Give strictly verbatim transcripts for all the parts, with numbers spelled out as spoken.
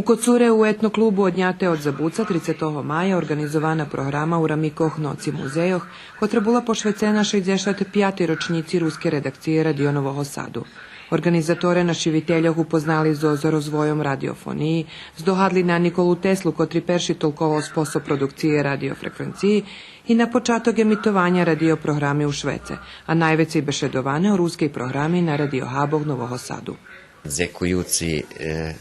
Коцуре, у етно клубу Одняте од забуца трицетого мая орґанизована програма у рамикох Ноци музейох, котра була пошвецена шейдзешат пятей рочнїци рускей редакциї Радио Нового Саду. Орґанизаторе наши вительох упознали зоз розвойом радиофониї, здогадли на Николу Теслу, котри перши толковал способ продукциї радиофреквенциї и на початок емитованя радиопрограми у швеце, а найвецей бешедоване о рускей програми на радиогабох Нового Саду. Дзекуюци, е,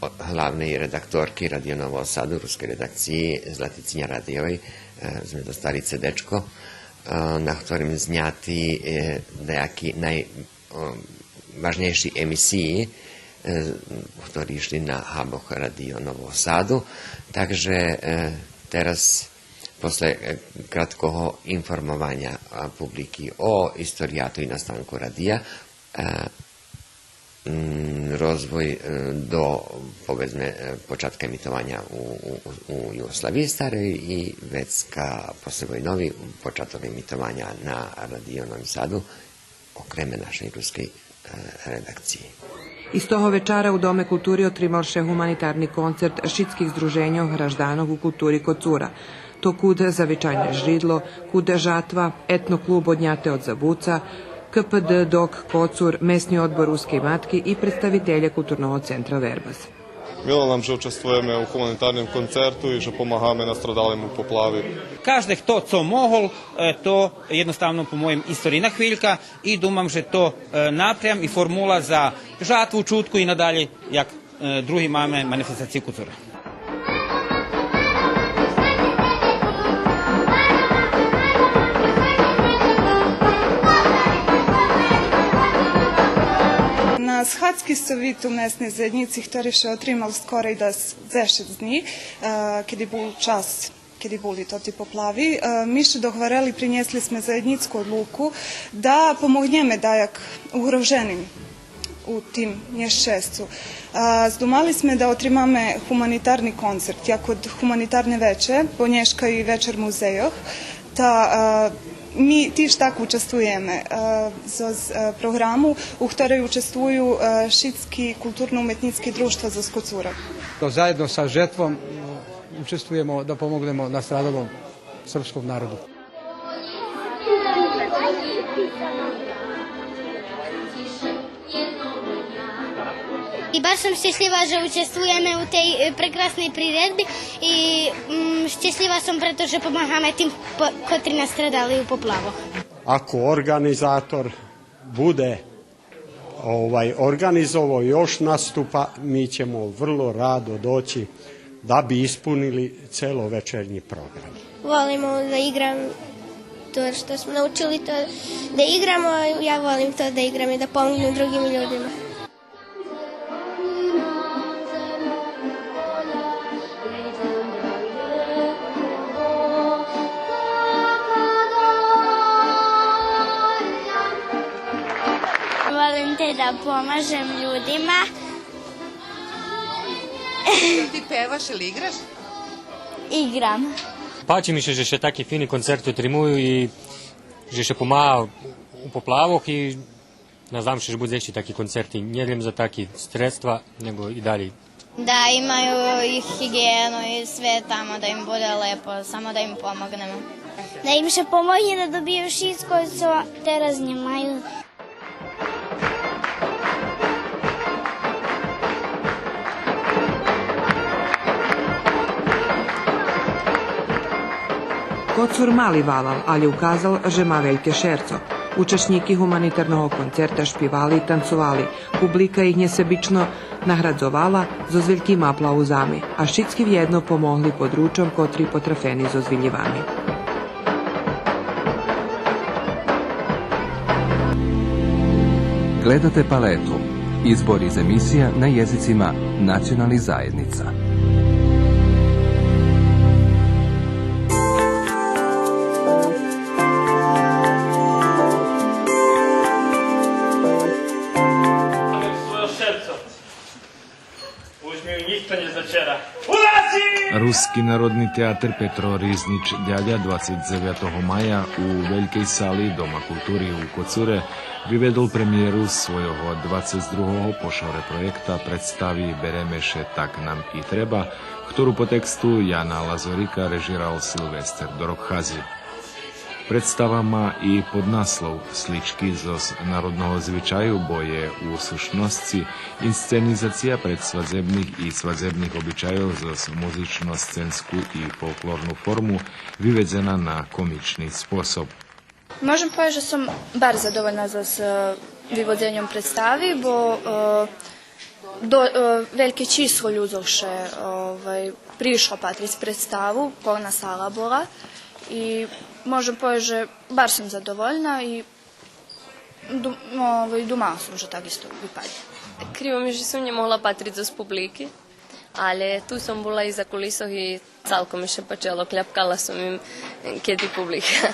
о-, главней редакторки Радио Нового Саду, рускей редакциї, Златици Нярадиєвей, е, зме достали цедечко, е, на хторим зняти, е, даяки най-, о, важнєйши емисиї, е, хтори ишли на габох Радио Нового Саду. Так же, е, тераз, после, е, краткого информованя, а, публики о историяту и настанку радия, е, м, розвой, е, до, поведзме, е, початка емитованя у, у, у Югославиї старей и вецка послевойнови початок емитованя на Радио Новим Саду, окреме нашей рускей, е, редакциї. Истого вечара у Доме култури отримал ше гуманитарни концерт шицких здруженьох гражданох у култури Коцура. То кут Завичайне жридло, кут Жатва, етно клуб Одняте од забуца, К П Д ДОК Коцур, Месни одбор Рускей матки и представителє Културного центра Вербас. Мило нам же участвуєме у гуманитарним концерту и же помагаме настрадалим у поплави. Кажде хто цо могол, е, то єдноставно по моїм историйна хвилька и думам же то, е, напрям и формула за Жатву, Чутку и надалєй, як, е, други маме манифестациї Коцура. На схадзки Совиту месней заєднїци, хтори ше отримал скорей да дзешец днї, е, кеди бул час, кеди були тоти поплави, е, ми ше догварели, принєсли зме заєднїцку одлуку да помогнєме даяк угроженим у тим нєщесцу. Е, здумали зме да отримаме гуманитарни концерт, як од гуманитарне вече, бо нєшка и Вечер музейох, та, е, ми тиж так участвуєме, е, зоз, е, програму у хторей участвую, е, шицки културно-уметнїцки дружтва зоз Коцура. Заєдно са Жетвом, е, участвуєме да помогнеме настрадалим српским народу. И баш сом щешлїва же участвуєме у тей, е, прекрасней приредби и, м, щешлїва сом прето же помагаме тим по-, котри настрадали у поплавох. Ако орґанизатор буде, овай, орґанизовао йош наступа, ми ћемо врло радо доћи да би испунили целовечерњи програм. Волим да играм то што смо научили, то да играмо, ја волим то да играм и да помогнем другим људима. Волим те да помажем људима. Ти певаш или играш? Играм. Пачи ми ше же ше таки фини концерти отримую и же ше помага у поплавох и наздам ше же будзе ище таки концерти, нє лєм за таки средства, него и далєй. Да имаю их хиґијену и све тамо, да им буде лепо, само да им помогнемо. Да им ше помогне да добию шицко цо тераз нємаю. Коцур мали валал, алє указал же ма вельке шерцо. Учашнїки гуманитарного концерта шпивали и танцовали. Публика их нєсебично наградзовала зоз вельки аплаузами, а шицки вєдно помогли подручом котри потрафени зоз вилївами. Gledate Paletu, izbor iz emisija na jezicima nacionalnih zajednica. Своє серце. Уж ми нїхто нє зачера. Улази! Ски народни театер „Петро Ризнич Дядя“ двацец дзевятого мая у велькей сали Дома култури у Коцуре виведол премиєру свойого двацец другого по шоре проєкта представи „Береме ше, так нам и треба“, хтору по тексту Яна Лазорика режирал Силвестер Доробхази. Представа ма и поднаслов „Слички зоз народного звичаю“, бо є у сущносци инсценизация предсвадзебних и свадзебних обичайох зоз музично-сценску и фолклорну форму, виведзена на комични способ. Можем повесц же сом барз задовольна зоз, е, виводзеньом представи, бо, е, до-, е, вельке число людзох ше, овай, пришло патриц представу, полна сала була. И можем повесц же барз сом задовольна и ду-, овай, думала сом же так исто випаднє. Криво ми же сом нє могла патриц зоз публики, але ту сом була и за кулисох и цалком ми ше пачело, кляпкала сом им, кед и публика.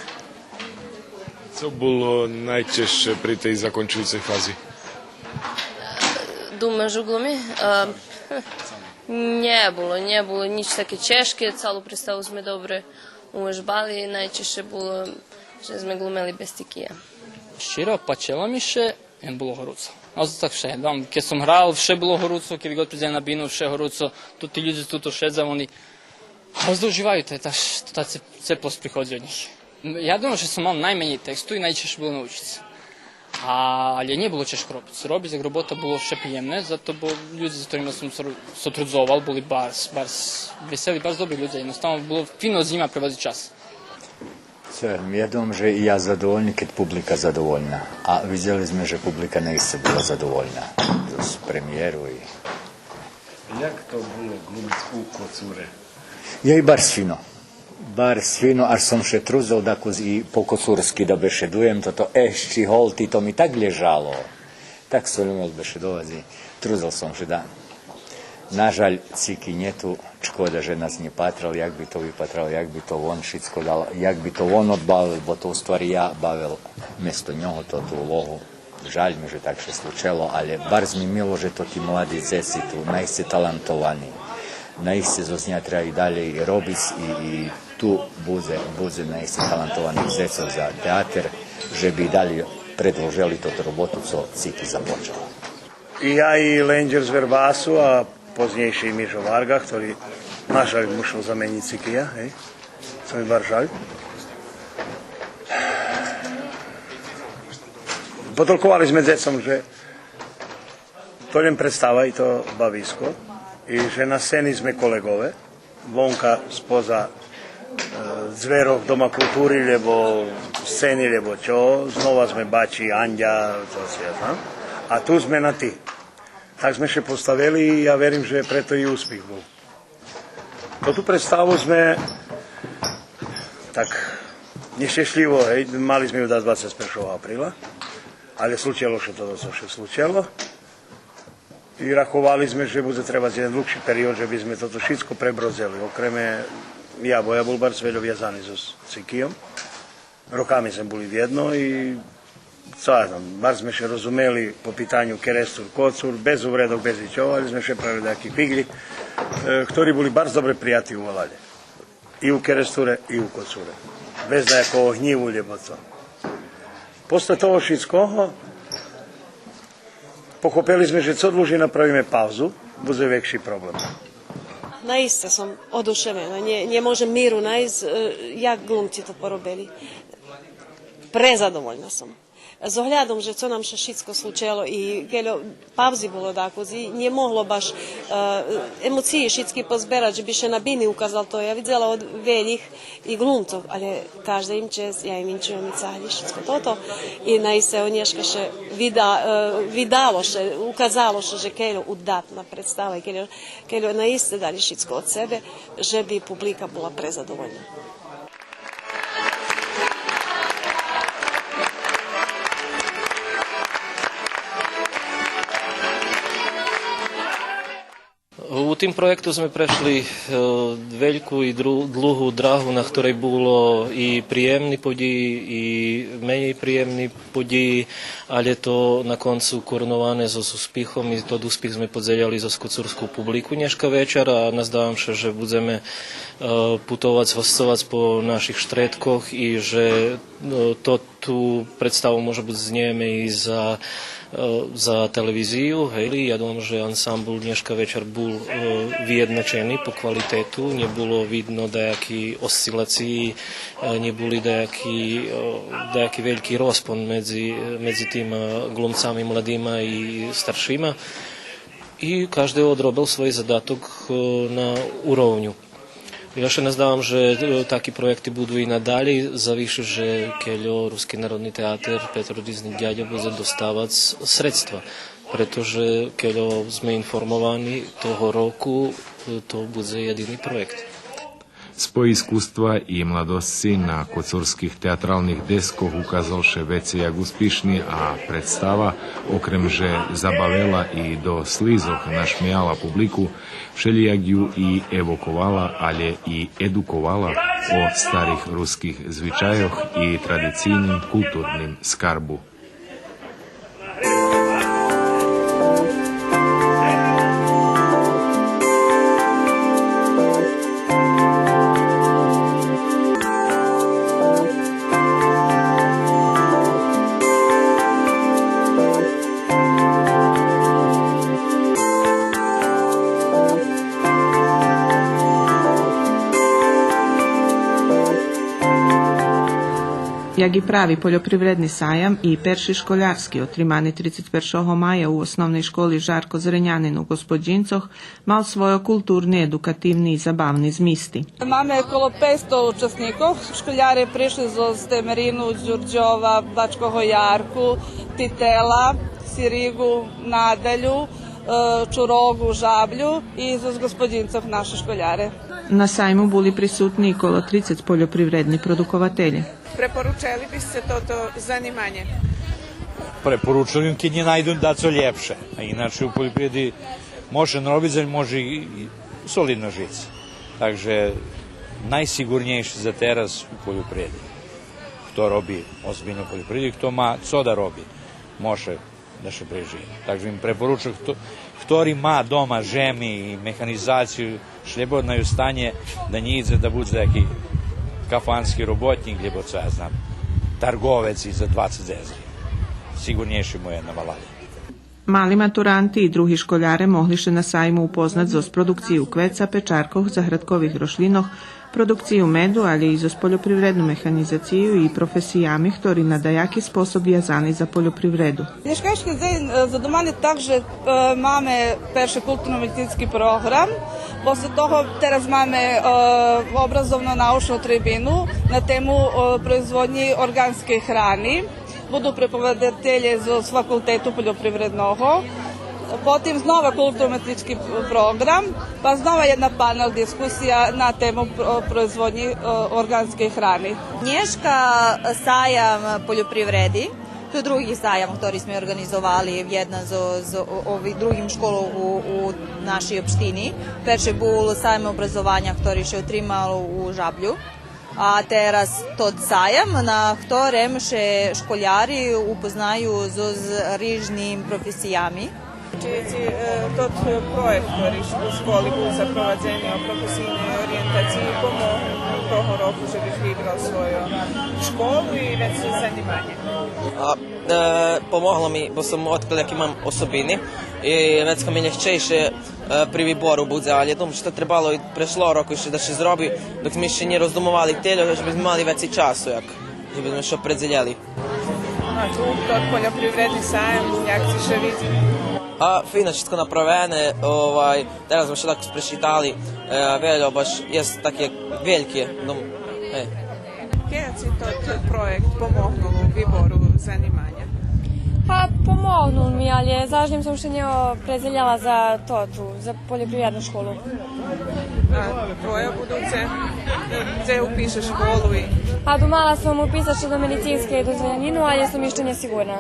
Цо було найчежше при тей закончуюцей фази? Думаш у глуми? Е, нє було, нє було нїч таке чежке, цалу представу зме добре увежбали, найчежше було же зме глумели без цикия. Щиро, пачело ми ше, лєм було горуцо. А так вше, дам, кед сом грал, вше було горуцо, кед год придзем на бину, вше горуцо, ту ти людзе ту шедза, вони, а злоуживаю, то є та, та це-, цеплосц приходзи од нїх. Я думам же сом мал найменєй тексту и найчежше було научиц ше. А, але нє було чежко робиц. Робиц, як робота, було вше приємне, зато бо людзе з хторима сом со-, сотрудзовал, були барз, барз весели, барз добри людзе. Єдноставно було фино з нїма провадзиц час. Цо, я думам же и я задовольни, кед публика задовольна. А видзели зме же публика наисце була задовольна зоз премиєру и... Як то було глумиц у Коцуре? Йой, барз фино. Барз фино, аж сом ше трудзел дакус и по коцурски да бешедуєм, тото „ещи голти“, то ми так лєжало. Так сом любел бешедовац и трудзел сом ше да. На жаль, Цики нє ту, шкода же нас нє патрел, як би то випатрал, як би то вон шицко дал, як би то вон одбавел, бо то у ствари я бавел место нього тоту улогу. Жаль ми же так ше случело, але барз ми мило же тоти млади дзеци ту, наисце талантовани. Наисце зоз нїма треба и далєй робиц и, и ту будзе, будзе наисце талантованих дзецох за театер, же би и далєй предлужели тоту роботу цо Цики започал. И я и Ленґер з Вербасу, а познєйше и Мишо Варґа, хтори, на жаль, мушел заменїц Цикия, гей. Цо ми барз жаль. Потолковали зме дзецом же то лєм представа и то бависко, и же на сцени зме колеґове, вонка споза, е, дзверох Дома култури, лєбо сцени, лєбо чого, знова зме бачи, Андя, цо си я знам. А ту зме на ти. Так зме ше поставели и я верим же прето и успих бул. Тоту представу зме так нєщешлїво, гей, мали зме ю дац двацец першого априла, але случело ше тото цо ше случело. И раховали зме же будзе требац єден длугши период же би зме тото шицко пребродзели. Окреме я, бо я бул барз вельо вязани зоз Цикийом. Роками зме були вєдно и, цо я знам, барз зме ше розумели по питаню Керестур, Коцур, без увредох, без нїчого, але зме ше правели даяки фиґлї, е, хтори були барз добре прияти у валалє. И у Керестуре, и у Коцуре. Без даякого гнїву, лєбо цо. После того шицкого похопели зме же цо длужей направиме павзу, будзе векши проблем. Наисце сом одушевена, нє, нє можем миру найсц, е, як глумци то поробели. Презадовольна сом. З оглядом же цо нам ше шицко случело и кельо павзи було дакус и нє могло баш, е, емоциї шицки позберац, же би ше на бини указал то. Я видзела од велїх и глумцох, але кажда им чесц, я им винчуєм и цаглї, шицко тото. И наисце нєшка ше вида-, е, видало ше, указало ше же кельо удатна представа и кельо, кельо наисце дали шицко од себе, же би публика була презадовольна. У Тим проєктом зме прешли, е, вельку и дру-, длугу драгу, на хторей було и приємни подїї, и менєй приємни подїї, алє то на концу коруноване зоз успихом и тот успих зме подзеляли зоз коцурску публику нєшка вечар, а наздавам ше же будземе, е, путовац, госцовац по наших штредкох и же, е, то ту представу може буц знєме и за, е, за телевизию, гей. Я думам же ансамбл нєшка вечар бул, е, виєдначени по квалитету, нє було видно даяки осцилациї, е, нє були даяки, е, даяки вельки розпон медзи, медзи тима, е, глумцами младима и старшима. И кажди одробел свой задаток, е, на уровню. Я ше наздавам же, е, таки проєкти буду и надалєй, завише же кельо Руски народни театер Петро Ризник Дядя будзе доставац средства, прето же кельо зме информовани, того року, е, то будзе єдини проєкт. Спой искуства и младосци на коцурских театралних дескох указал ше вецей як успишни, а представа, окрем же забавела и до слизох нашмеяла публику, вшелїяк ю и евоковала, алє и едуковала о старих руских звичайох и традицийним културним скарбу. Як и прави польопривредни саям, и перши школярски, отримани трицец першого мая у Основней школи „Жарко Зренянин” у Господїнцох, мал свойо културни, едукативни и забавни змисти. Маме коло пейсто учасникох. Школяре пришли зоз Темерину, Дюрдьова, Бачкого Ярку, Титела, Сиригу, Надалю, е, Чурогу, Жаблю и зоз Господїнцох наши школяре. На сайму були присутни и коло трицец польопривредни продукователє. Препоручели би сце тото заниманє? Препоручел бим кед нє найду дацо лєпше. А иначе у польопривреди може наробиц, алє може и, и солидно жиц. Так же найсиґурнєйше за тераз у польопривреди. Хто роби озбильно у польопривреди, хто ма цо да роби, може да ше прежиє. Так же им препоручел, хто, хтори ма дома жеми и механизацию, шлєбодно й у станє да нє идзе да будзе даяки кафански роботнїк, лєбо цо я знам, тарговец и за двацец езри. Сиґурнєйше му є на валалє. Мали матуранти и други школяре могли ше на сайму упознац зоз продукцию квеца, печаркох, заградкових рошлїнох, продукцию меду, алє и зоз польопривредну механизацию и професиями хтори на даяки способ вязани за польопривреду. Нєшкайшки дзень, е, задумани так же, е, маме перше културно-уметнїцки програм, после того тераз маме, е, образовно-научну трибину на тему, е, производнї орґанскей храни. Буду преповедателє з, з факултету польопривредного. Потим знова културно-уметнїцки програм, па знова єдна панел дискусия на тему про-, производнї, е, орґанскей храни. Нєшка саям польопривреди, то други саям хтори зме орґанизовали вєдна з, з о-, ови-, другим школом у, у нашей општини. Перше бул саям образованя хтори ше отримал у Жаблю. А тераз тот саям на хторем ше школяри упознаю з, з рижним професиями. Чи, чи, е, тот проєкт хтори у школи бул запровадзени о професийней ориєнтациї помогол того року же бих вибрал свою школу и вецей заниманє? А, е, помогло ми, бо сом одкрил яки мам особини и вецка ми лєгчейше е, при вибору будзе, алє думам же то требало и прешлого року ище да ше зроби, док зме ище нє роздумовали тельо, же би зме мали вецей часу, як, же би зме ше опредзелєли. А ту, тот польопривредни саям, як ци ше видзи? А, фино, шицко направене, овай, тераз зме ше так спрешитали, е, вельо, баш єст таке вельке, думам, е. Кельо ци тот проєкт помогнул у вибору заниманя? Па, помогнул ми, алє заш нєм сом ше нє опредзелєла за тоту, за польопривредну школу. А твоє будуце? Дзе упишеш школу и... А думала сом уписац ше до медицинскей и до Зренянину, алє сом ище нєсиґурна.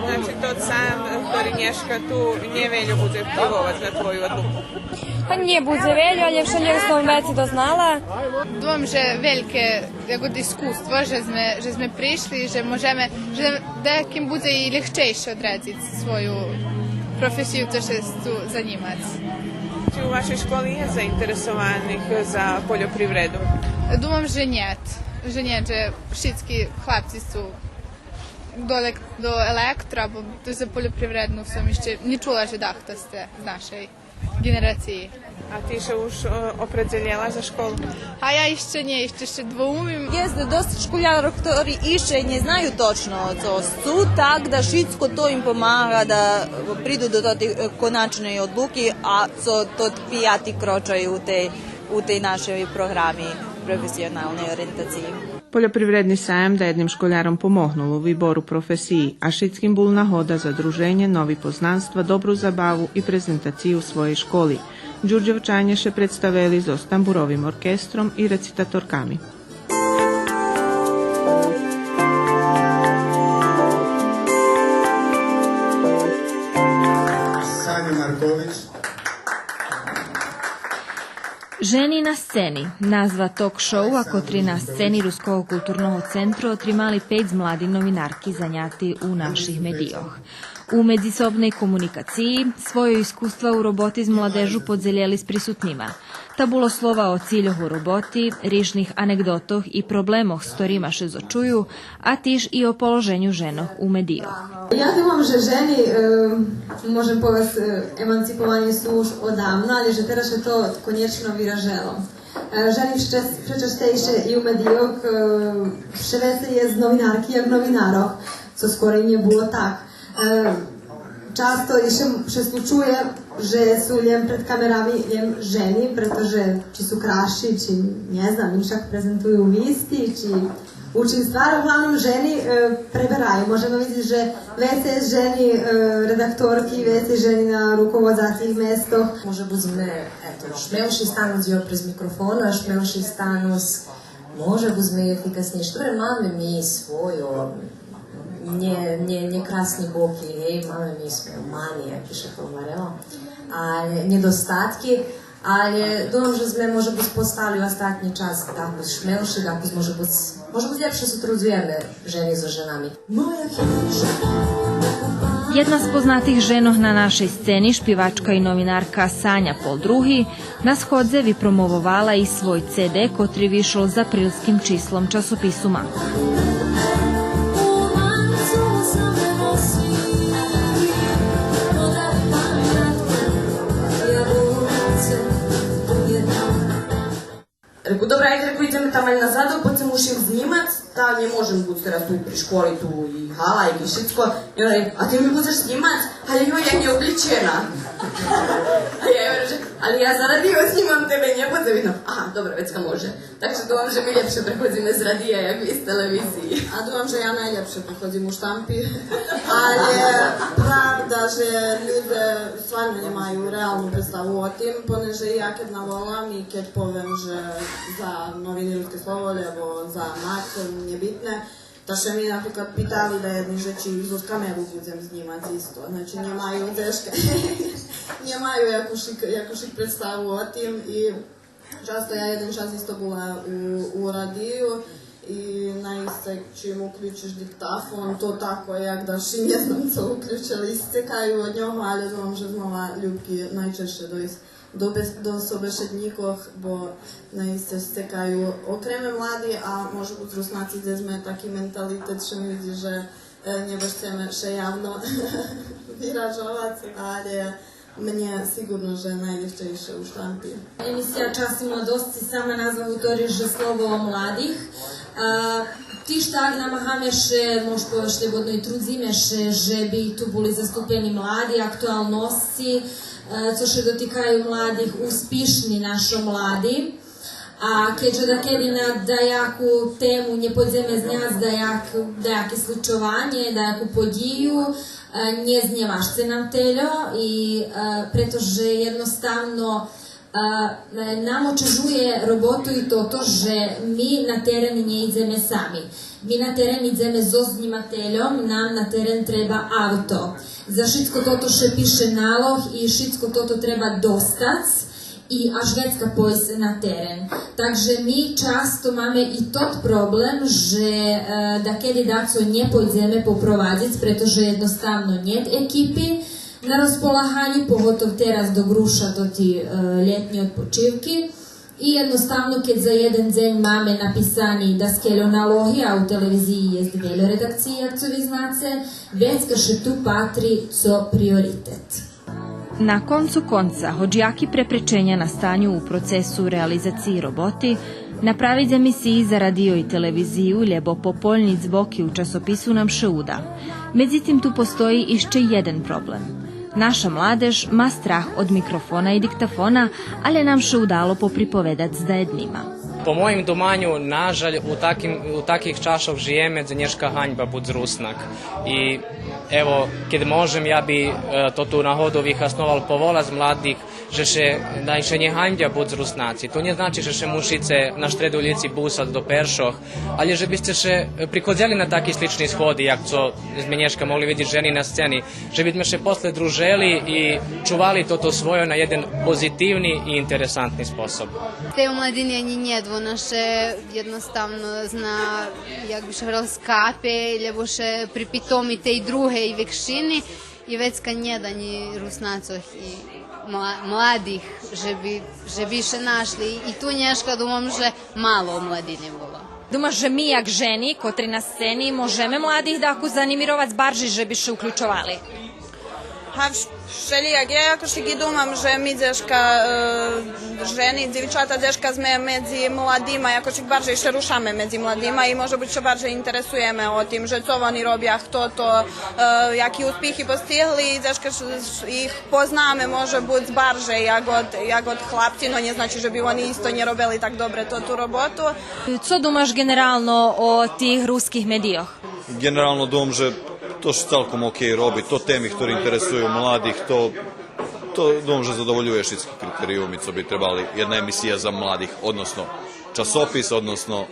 Значи, тот саям хтори нєшка ту нє вельо будзе впливовац на твою одлуку? Па нє будзе вельо, але вше нє сом вецей дознала. Думам же вельке, як от, искуство, же зме, же зме пришли, же можеме, же даяким будзе и легчейше одрадзиц свою професию, цо ше ту занїмац. Чи у вашей школи є заинтересованих за польопривреду? Думам же нєт, же нєт, же шицки хлапци су до елек-, до електро, або до, за польопривредну сом ище нє чула же дахто сце з нашей ґенерациї. А ти ше уж, е, опредзелєла за школу? А я ище нє, ище, ище двоумим. Єст досц школярох хтори ище нє знаю точно цо сцу, так да шицко то им помага да приду до тотей, е, коначней одлуки, а цо тот пияти крочай у тей, у тей нашей програми професионалней ориєнтациї. Польопривредни саям даєдним школяром помогнул у вибору професиї, а шицким бул нагода за друженє, нови познанства, добру забаву и презентацию своєй школи. Дюрдьовчанє ше представели зоз тамбуровим оркестром и рецитаторками. Саня Маркович. Жени на сцени, назва ток-шоуа котри на сцени Руского културного центру отримали пейц млади новинарки заняти у наших медийох. У медзисобней комуникациї свойо искуства у роботи з младежу подзелєли з присутнима. Та було слова о цильох у роботи, рижних анекдотох и проблемох з хторима ше зочую, а тиж и о положеню женох у медийох. Я думам же жени, е, можем повесц, е, еманциповани су уж одавно, але же тераз ше то конєчно виражело. Е, жени вше, вше частейше и у медийох, е, вше вецей єст новинарки як новинарох, цо скорей нє було так. Е, часто ище ше случує же су лєм пред камерами лєм жени, прето же чи су красши, чи, нє знам, иншак презентую висти, чи учим ствар, углавном жени, е, пребераю. Можеме видзиц же вецей жени, е, редакторки, вецей жени на руководзацих местох. Може буц зме, ето, шмелши стануц и опрез микрофону, а шмелши стануц, може буц зме ефикаснєйши. Добре, маме ми свойо, нє, нє, нє красни боки, гей, маме ми свойо мани, як би ше говорело, а нєдостатки. Але думам же зме, може буц, постали у остатнї час дакус шмелши, дакус, може буц, може буц лєпше сотрудзуєме жени зоз женами. Єдна з познатих женох на нашей сцени, шпивачка и новинарка Саня Полдруги, на сходзе випромововала и свой ци ди, котри вишол з априлским числом часопису Мак. Реку: „Добре, айде“, реку, „идземе там назад, бо цо мушим знїмац, та нє можем буц тераз ту при школи, ту и гала, и шицко.“ И она рече: „А ти ми будзеш знїмац?“ „А я, я нє обличена.“ А я, я рече: „Але я за радио знїмам тебе, нє будзем видно.“ „Ага, добре, вецка може.“ Так же думам же ми лєпше преходзиме з радия як из телевизиї. А думам же я найлєпше преходзим у штампи. Але правда же людзе стварно нємаю реалну представу о тим, понеже я кед наволам и кед повем же за новини Руске слово, лєбо за Мак, нєбитне, та ше ми наприклад питали даєдни же чи зоз камеру будзем знїмац исто. Значи, нємаю дзешка. Нємаю якушик, якушик представу о тим и часто, я єден час исто була у, у радию и наисце чим уключиш диктафон, то тако як да ши нє знам цо уключели, сцекаю од нього, але думам же знова любки найчешше дойсц до бес-, до собешеднїкох, бо наисце сцекаю окреме млади, а може буц Руснаци дзе зме таки менталитет, ше ми видзи же, е, нє баш сцеме ше явно виражовац, але мнє сиґурно же найлєгчейше у штампи. Емисия Час и младосц, сама назва гутори же слово о младих. А, тиж так намагаме ше, мож повесц, шлєбодно и трудзиме ше же би ту були заступени млади, актуалносци, е, цо ше дотикаю младих, успишни нашо млади. А кед же дакеди на даяку тему нє пойдземе зняц даяк-, даяке случованє, даяку подїю, е, нє знєвашце нам тельо и, е, прето же єдноставно, е, нам очежує роботу и тото же ми на терен нє идземе сами. Ми на терен идземе зоз знїмательом, нам на терен треба авто. За шицко тото ше пише налог и шицко тото треба достац. и аж вецка пойсц на терен. Так же ми часто маме и тот проблем же, е, дакеди дацо нє пойдземе попровадзиц, прето же єдноставно нєт екипи на розполаганю, поготов тераз док руша тоти, е, лєтни одпочивки. И єдноставно, кед за єден дзень маме написани даскельо налоги, а у телевизиї єст вельо редакциї, як цо ви знаце, вецка ше ту патри цо приоритет. На концу конца, гоч яки препреченя настаню у процесу реализациї роботи, направиц емисиї за радио и телевизию, лєбо пополнїц боки у часопису нам ше уда. Медзитим, ту постої ище єден проблем. Наша младеж ма страх од микрофона и диктафона, алє нам ше удало поприповедац з даєднима. По моїм думаню, нажаль, у таким, у таких часох жиєме, дзе нєшка ганьба буц Руснак. И, ево, кед можем, я би, е, тоту нагоду вихасновал поволац младих же ше, най ше нє ганьбя буц Руснаци. То нє значи же ше мушице на штреду улїци бусац до першох, алє же бисце ше, е, приходзели на таки слични сходи, як цо зме нєшка могли видзиц жени на сцени, же бизме ше после дружели и чували тото свойо на єден позитивни и интересантни способ. Тей у младини анї нєт, вона ше єдноставно зна, як би ше говорело, скапе, лєбо ше припитоми тей другей векшини. И вецка нєт анї Руснацох и мла-, младих, же би, же би ше нашли. И ту нєшка думам же мало у младини було. Думаш же ми, як жени, котри на сцени, можеме младих дакус занимировац баржей же би ше уключовали? Га, вш-, вшелїяк. Я якошик и думам же ми дзешка, е, жени, дзивчата дзешка зме медзи младима, якошик баржей ше рушаме медзи младима и, може буц, ше баржей интересуєме о тим же цо вони робя, хто то, е, яки успихи постигли, и дзешка ш-, ш-, их познаме, може буц, баржей як од, як од хлапци, но нє значи же би вони исто нє робели так добре тоту роботу. Цо думаш ґенерално о тих руских медийох? Ґенерално думам же то ше цалком окей роби, то теми хтори интересую младих, то, то думам же задоволює шицки критериюми цо би требали єдна емисия за младих, односно часопис, односно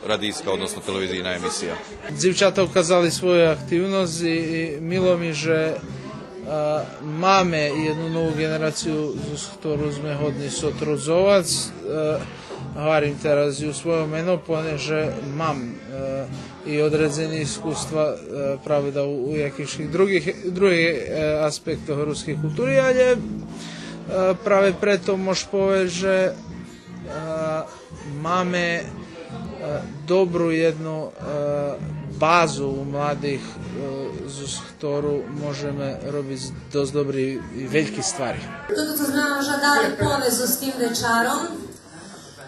радийска, односно телевизийна емисия. Дзивчата указали свою активносц и, и мило ми же, а, маме єдну нову ґенерацию зоз хтору зме годни сотрудзовац. Е, гварим тераз и у свойо мено, понеже мам, е, и одредзени искуства, е, правда, у, у якихшик других, других, е, аспектох рускей култури, алє, е, праве прето мож повесц же, е, маме, е, добру єдну, е, базу у младих, е, зоз хтору можеме робиц досц добри и вельки ствари. Тото цо зме вам жадали повесц зоз тим вечаром,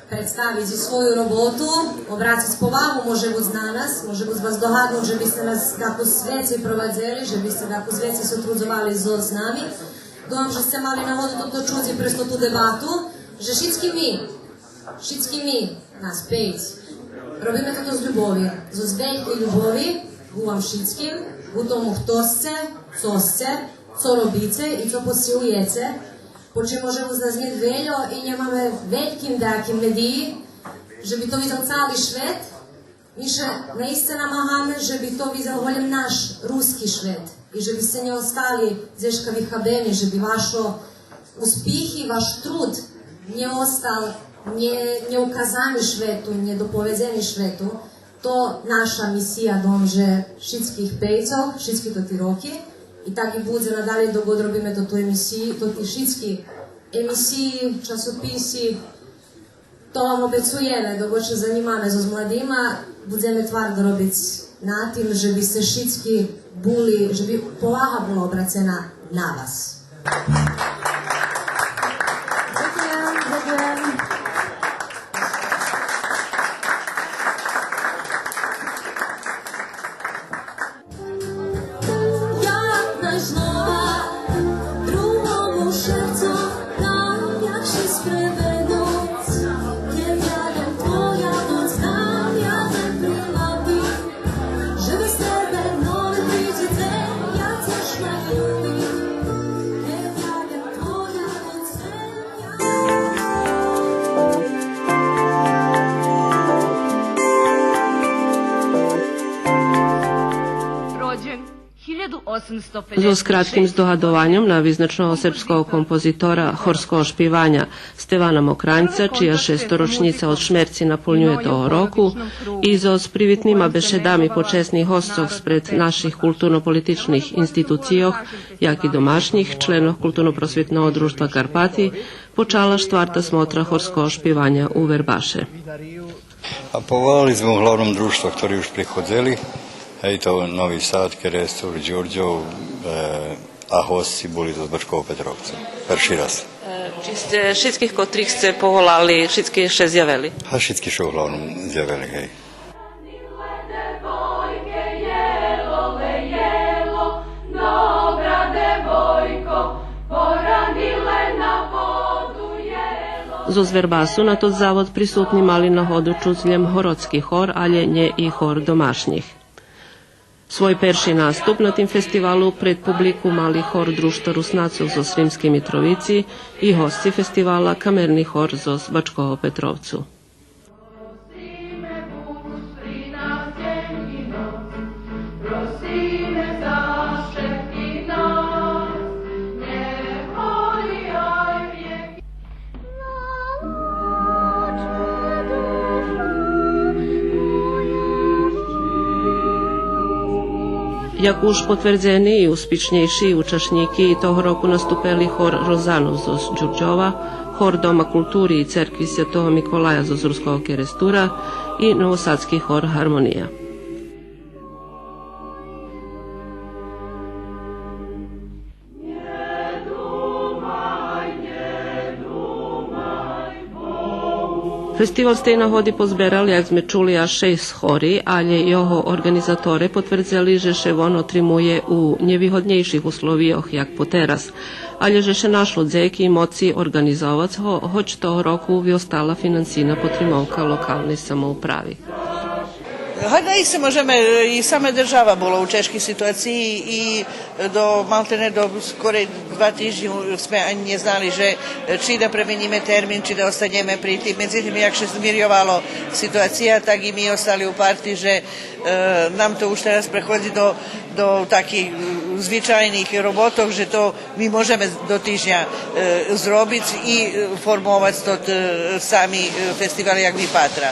представиц и свою роботу, обрациц повагу, може буц, на нас, може буц, вас догаднуц же бисце нас дакус вецей провадзели, же бисце дакус вецей сотрудзовали зоз нами. Думам же сце мали нагоду тото чуц и през тоту дебату, же шицки ми, шицки ми, нас пейц, робиме тото з любови, зоз велькей любови ґу вам шицким, ґу тому хто сце, цо сце, цо робице и цо посцигуєце. Почим може буц нас нєт вельо и нємаме вельким даким медиї, же би то видзел цали швет, ми ше наисце намагаме же би то видзел голєм наш руски швет и же бисце нє остали дзешка вихабени, же би вашо успихи, ваш труд нє остал нє, нєуказани швету, нєдоповедзени швету. То наша мисия, думам же шицких пейцох, шицки тоти роки. И так и будзе надалєй док ґод робиме тоту емисию, тоти шицки емисиї, часописи. То вам обецуєме, док ґод ше занїмаме зоз младима, будземе твардо робиц на тим же бисце шицки були, же би повага була обрацена на вас. Дзекуєм, дзекуєм. Зоз кратким здогадованьом на визначного сербского композитора хорского шпиваня Стевана Мокраньца, чия шесторочнїца од шмерци наполнює того року, и зоз привитнима бешедами почесних госцох спред наших културно-политичних институцийох, як и домашнїх, членох Културно-просвитного дружтва Карпати, почала штварта смотра хорского шпиваня у Вербаше. А поволали зме углавном дружтва хтори уж приходзели, гей, то Нови Сад, Керестур, Дюрдьов, е, а госци були зоз Бачкого Петровцу. Перши раз. Е, чи сце шицких котрих сце поволали, шицки ше зявели? А шицки ше углавном зявели, гей. Зоз Вербасу на тот завод присутни мали нагоду чуц лєм городски хор, алє нє и хор домашнїх. Свой перши наступ на тим фестивалу пред публику мали хор Дружтва Руснацох зоз Сримскей Митровици и госци фестивала, камерни хор зоз Бачкого Петровцу. Як уж потвердзени и успишнєйши учашнїки, того року наступели хор Розанов зоз Дюрдьова, хор Дома култури и церкви Святого Миколая зоз Руского Керестура и новосадски хор Гармония. Фестивал з тей нагоди позберал, як зме чули, аж шейсц хори, алє його орґанизаторе потвердзели же ше вон отримує у нєвигоднєйших условийох як потераз, алє же ше нашло дзеки моци орґанизовац го, гоч того року виостала финансийна потримовка локалней самоуправи. Гадам, исто можеме, и сама держава була у чежкей ситуациї и до, малтене до скорей два тижнї сме анї нє знали же, е, чи да пременїме термин, чи да останєме при тим. Медзитим, як ше змирйовала ситуация, так и ми остали упарти же, е, нам то уж тераз преходзи до, до таких, е, звичайних роботох, же то ми можеме до тижня, е, зробиц и, е, формовац тот, е, сами, е, фестивал як ми патра.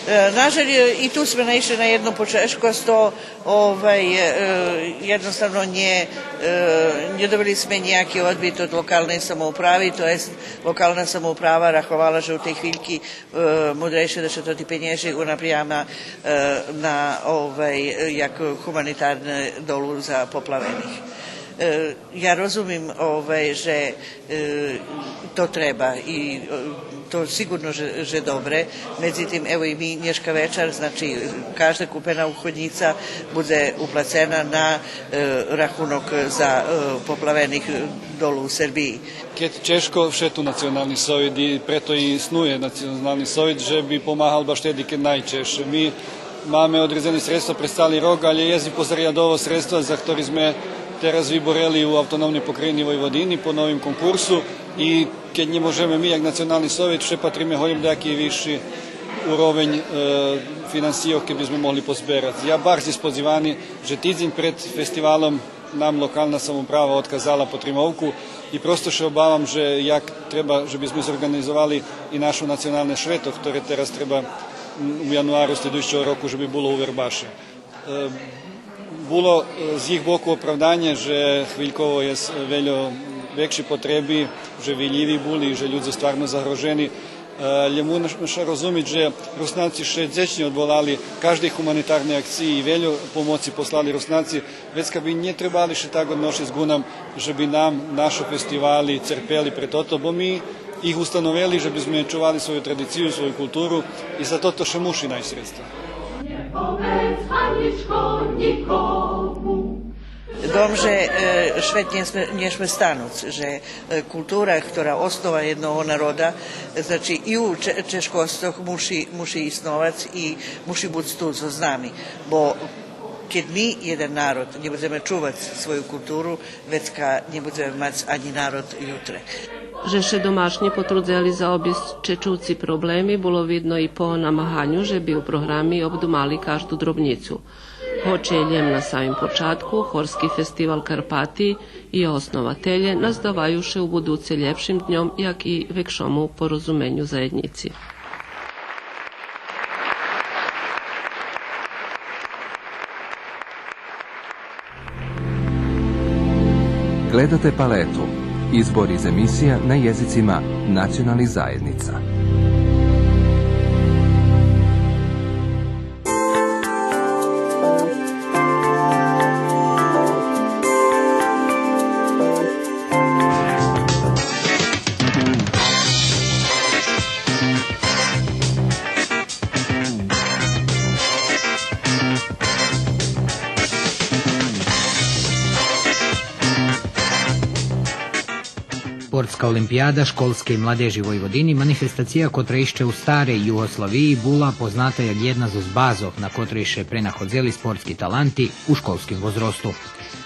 Е, нажаль, е, и ту сме наишли на єдну почежкосц, то, овай, е, єдноставно нє, е, нє добили сме нїяки одбит од локалней самоуправи, то єст локална самоуправа раховала же у тей хвильки, е, мудрейше да ше тоти пенєжи унапряма, е, на, овай, е, як гуманитарне долу за поплавених. Е, я розумим, овай, же, е, то треба и, е, то сиґурно же, же добре. Медзитим, ево и ми нєшка вечар, значи, кажда купена уходнїца будзе уплацена на, е, рахунок за, е, поплавених долу у Сербиї. Кед чежко, вше ту Национални совит и прето и иснує Национални совит, же би помагал баш теди кед найчежше. Ми маме одредзени средства през цали рок, алє єст и позарядово средства за хтори зме тераз виборели у Автономней Покраїни Войводини по новим конкурсу и кед нє можеме ми, як Национални совит, вше патриме голєм даяки висши уровень, е, финансийох, кед би зме могли позберац. Я барз єм сподзивани же тидзень пред фестивалом нам локална самоуправа одказала потримовку и просто ше обавам же як треба же би зме зорґанизовали и нашо националне швето, хторе тераз треба, м, у януару шлїдуюцого року же би було у Вербаше. Е, було, е, з їх боку оправданє же хвильково єст вельо векши потреби, же вилїви були, же людзе стварно загрожени. Е, лєм муша розумиц же Руснаци ше дзечнє одволали каждей гуманитарней акциї и вельо помоци послали Руснаци, вецка би нє требали ше так одношиц ґу нам же би нам нашо фестивали церпели пре тото, бо ми их установели же би зме чували свою традицию, свою културу и за тото ше муши найсц средства. Дом же, е, швет нє сме, нє сме стануц, же, е, култура, хтора основа єдного народа, значи и у че-, чежкосцох муши, муши исновац и муши буц ту зоз нами. Бо кед ми, єден народ, нє будземе чувац свою културу, вецка нє будземе мац анї народ ютре. Же ше домашнї потрудзели заобисц чечуци проблеми, було видно и по намаганю же би у програми обдумали кажду дробнїцу. Гоч є лєм на самим початку, Хорски фестивал Карпати и основателє нас даваю ше у будуце лєпшим дньом, як и векшому порозуменю заєднїци. Gledate Paletu, izbor iz emisija na jezicima nacionalnih zajednica. Спортска олимпияда школскей младежи Войводини манифестация котра ище у старей Югославиї була позната як єдна зоз базох на котрей ше пренаходзели спортски таланти у школским возросту.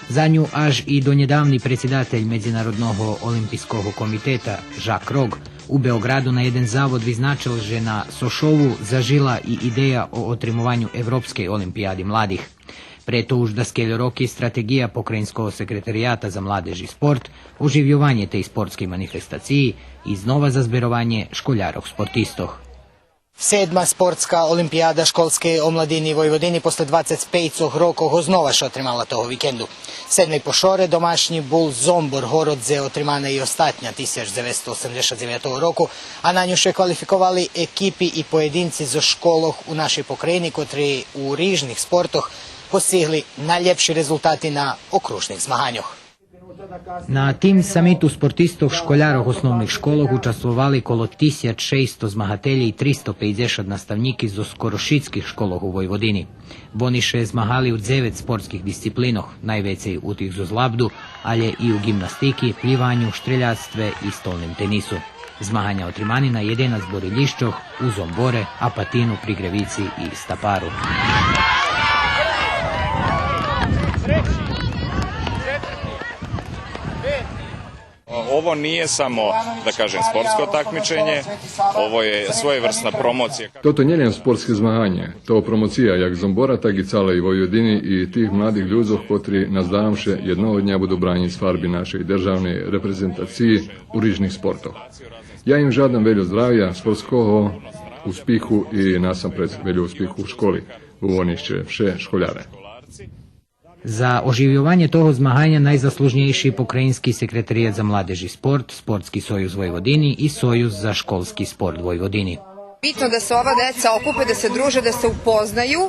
За ню аж и донєдавни предсидатель Медзинародного олимпийского комитета Жак Рок у Беоґраду на єден завод визначел же на Сошову зажила и идея о отримованю Европскей олимпияди младих. Прето уж даскельо роки стратеґия Покраїнского секретарияту за младеж и спорт оживйованє тей спортскей манифестациї и знова зазберованє школярох спортистох. Седма спортска олимпияда школскей омладини Войводини после двацец пейцох рокох ознова ше отримала того викенду. Седми по шоре домашнї бул Зомбор, город дзе отримана и остатня тисяч дзевецсто осемдзешат дзевятого року, а на ню ше квалификовали екипи и поєдинци зоз школох у нашей покраїни, котри у рижних спортох постигли найлєпши резултати на окружних змаганьох. На тим самиту спортистох школярох основних школох участвовали коло тисяч шейсто змагателї и тристо пейдзешат наставнїки зоз скоро шицких школох у Войводини. Вони ше змагали у дзевец спортских дисциплинох, найвецей у тих зоз лабду, алє и у ґимнастики, плїваню, штреляцтве и столним тенису. Змаганя отримани на єденац борилїщох у Зомборе, Апатину, Пригревици и Стапару. Ovo nije samo, da kažem, sportsko takmičenje, ovo je svojevrsna promocija. Тото нє лєм спортске змаганє, то промоция як Зомбора, так и цалей Войводини и тих младих людзох котри, наздавам ше, єдного дня буду бранїц фарби нашей державней репрезентациї у рижних спортох. Я им жадам вельо здравя, спортского успиху и насампредз вельо успиху у школи, бо вони ище вше школяре. За оживйованє того змаганя найзаслужнєйши Покраїнски секретарият за младеж и спорт, Спортски союз Войводини и Союз за школски спорт Войводини. Bitno da se ova deca okupe, da se druže, da se upoznaju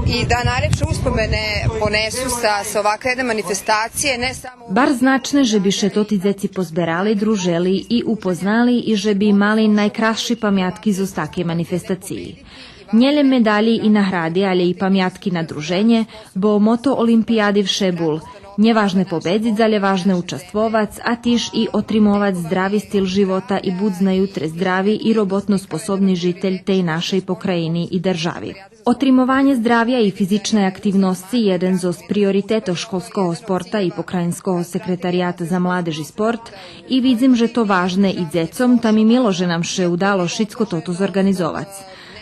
i da najlepše uspomene ponesu sa, sa ovakve jedne manifestacije, ne samo... Барз значне же би ше тоти дзеци позберали, дружели и упознали и же би мали найкрасши памятки зоз такей манифестациї. Нє лєм медалї и награди, алє и памятки на друженє, бо мото олимпияди вше бул: нє важне победзиц, алє важне участвовац, а тиж и отримовац здрави стил живота и буц на ютре здрави и роботно способни житель тей нашей покраїни и держави. Отримованє здравя и физичней активносци єден зоз приоритетох школского спорта и Покраїнского секретарията за младеж и спорт, и видзим же то важне и дзецом, та ми мило же нам ше удало шицко тото зорґанизовац.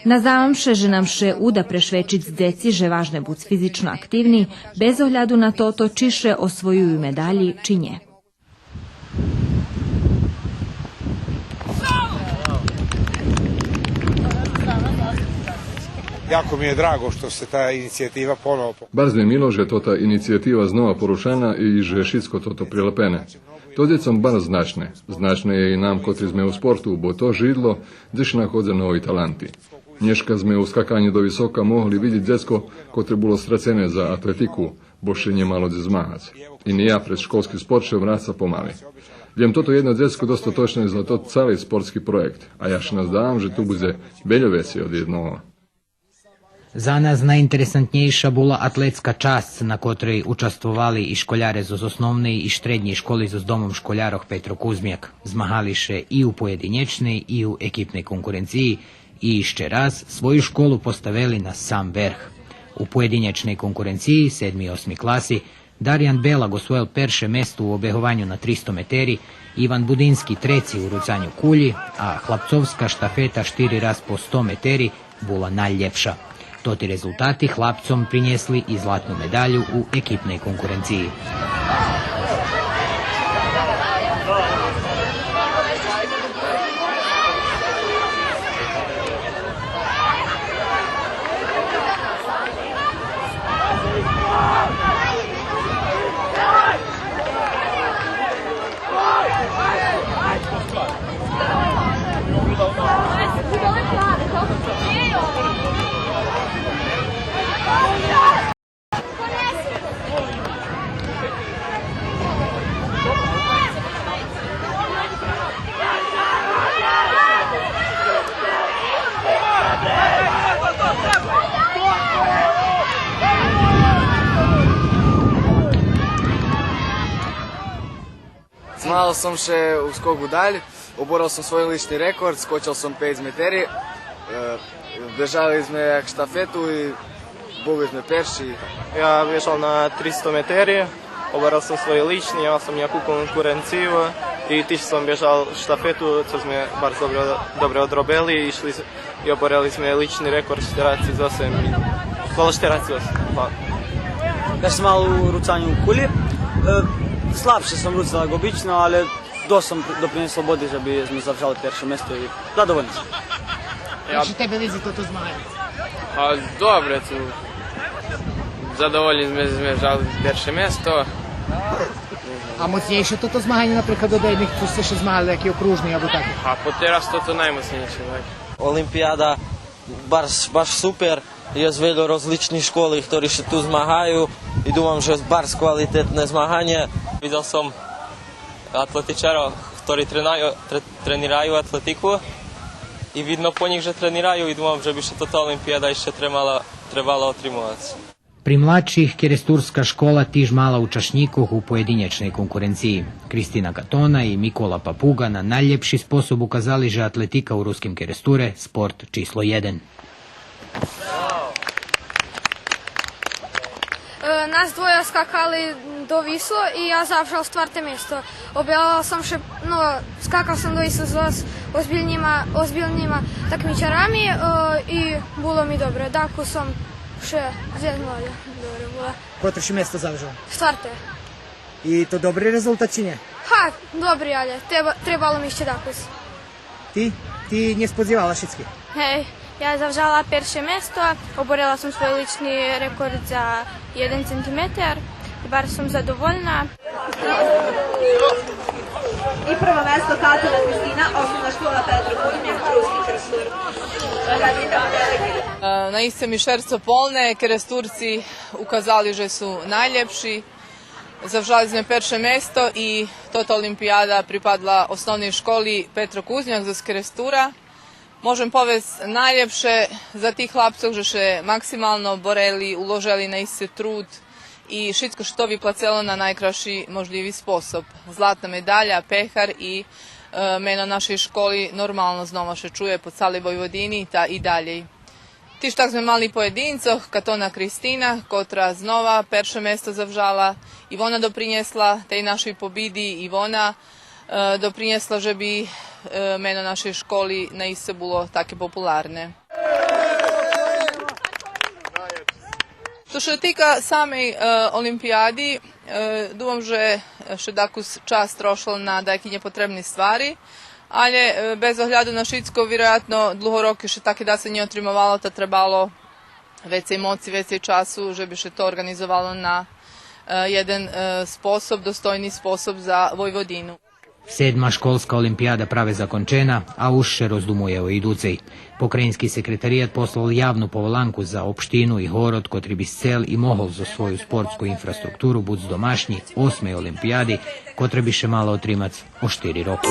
Наздавам ше же нам ше уда прешвечиц дзеци же важне буц физично активни, без огляду на тото чи ше освоюю медалї чи нє. Jako mi je drago što se ta inicijativa ponovo po- Барз ми мило же тота инициятива знова порушана и же шицко тото прилапене. То дзецом барз значне. Значне є и нам котри зме у спорту, бо то жидло дзе ше находза нови таланти. Нєшка зме у скаканю до висока могли видзиц дзецко котре було страцене за атлетику, бо ше нє мало дзе змагац. И нєяк през школски спорт ше враца помали. Лєм тото єдно дзецко достаточне за тот цали спортски проєкт, а я ше наздавам же ту будзе вельо вецей од єдного. За нас найинтересантнєйша була атлетска часц, на котрей участвовали и школяре зоз основней и штреднєй школи зоз домом школярох Петро Кузмяк. Змагали ше и у поєдинєчней и у екипней конкуренциї и ище раз свою школу поставели на сам верх. У поєдинєчней конкуренциї, седми и осми класи, Дариян Белак освоєл перше место у обегованю на тристо метери, Иван Будински треци у руцаню кулї, а хлапцовска штафета штири раз по сто метери була найлєпша. Тоти резултати хлапцом принєсли и златну медалю у екипней конкуренциї. Змагал сом ше у скоку даль, оборел сом свой лични рекорд, скочел сом пейц метери, е, бежали зме як штафету и були зме перши. Я бежал на тристо метери, оборел сом свой лични, имал сом няку конкуренцию и тиж сом бежал штафету, цо зме барз добре, добре одробели и шли з-, и оборели зме лични рекорд штерацец осем, коло штерацец осем, па. Я сом мал у руцаню кулї. Е, слабше сом руцал як обично, але досц сом допринєсол боди же би зме завжали перше место и задовольни сом. Як же тебе видзи тото змаганє? А, добре, цо задовольни зме же зме завжали перше место. А моцнєйше тото змаганє, наприклад, од иних, цо сце ше змагали, яки окружни або таки? А потераз тото наймоцнєйше, так. Олимпияда барз, барз супер. Єст вельо розлични школи хтори ше ту змагаю и думам же барз квалитетне змаганє. Видзел сом атлетичарох хтори тренираю, тре-, тренираю атлетику и видно по нїх же тренираю и думам же би ше тота олимпияда ище требала, требала отримовац. При младших керестурска школа тиж мала учашнїкох у поєдинєчней конкуренциї. Кристина Катона и Микола Папуґа на найлєпши способ указали же атлетика у Руским Керестуре спорт число єден. Е, нас двоє скакали до Висло и я завжал штварте место. Обявал сом ше, но, скакал сом до Висло з озбильнима, озбильнима такмичарами, е, и було ми добре. Дакус сом ше зезнал, добре було. Котре ши место завжал? Штварте. И то добри резултат, чи нє? Га, добри, але треба, требало ми ище дакус. Ти? Ти нє сподзивала шицки? Гей, я завжала перше место, оборела сом свой лични рекорд за єден центиметер. Барз сом задовольна. И прво место Катона Кристина, Основна школа Петро Кузмяк, Руски Керестур. Е, наисце ми шерцо полне, Керестурци указали же су найлєпши. Завжали зме перше место и тота олимпияда припадла Основней школи Петро Кузмяк зоз Керестура. Можем повесц найлєпше за тих хлапцох же ше максимално борели, уложели наисце труд и шицко ше то виплацело на найкрасши можлїви способ. Златна медаля, пехар и, е, мено нашей школи нормално знова ше чує по цалей Войводини та и далєй. Тиж так зме мали поєдинцох, Катона Кристина, котра знова перше место завжала, и вона допринєсла тей нашей побиди, и вона, е, допринєсла же би, е, мено нашей школи наисце було таке популарне. Цо ше тика самей, е, олимпияди, е, думам же ше дакус час трошел на даяки нєпотребни ствари, але, е, без огляду на шицко, вироятно, длуго роки ше таке дац нє отримовало, та требало вецей моци, вецей часу, же би ше то орґанизовало на, е, єден, е, способ, достойни способ за Войводину. Седма школска олимпияда праве закончена, а уж ше роздумує о идуцей. Покраїнски секретарият послал явну поволанку за општину и город котри би сцел и могол зоз свою спортску инфраструктуру буц домашнї осмей олимпияди, котра би ше мала отримац о штири роки.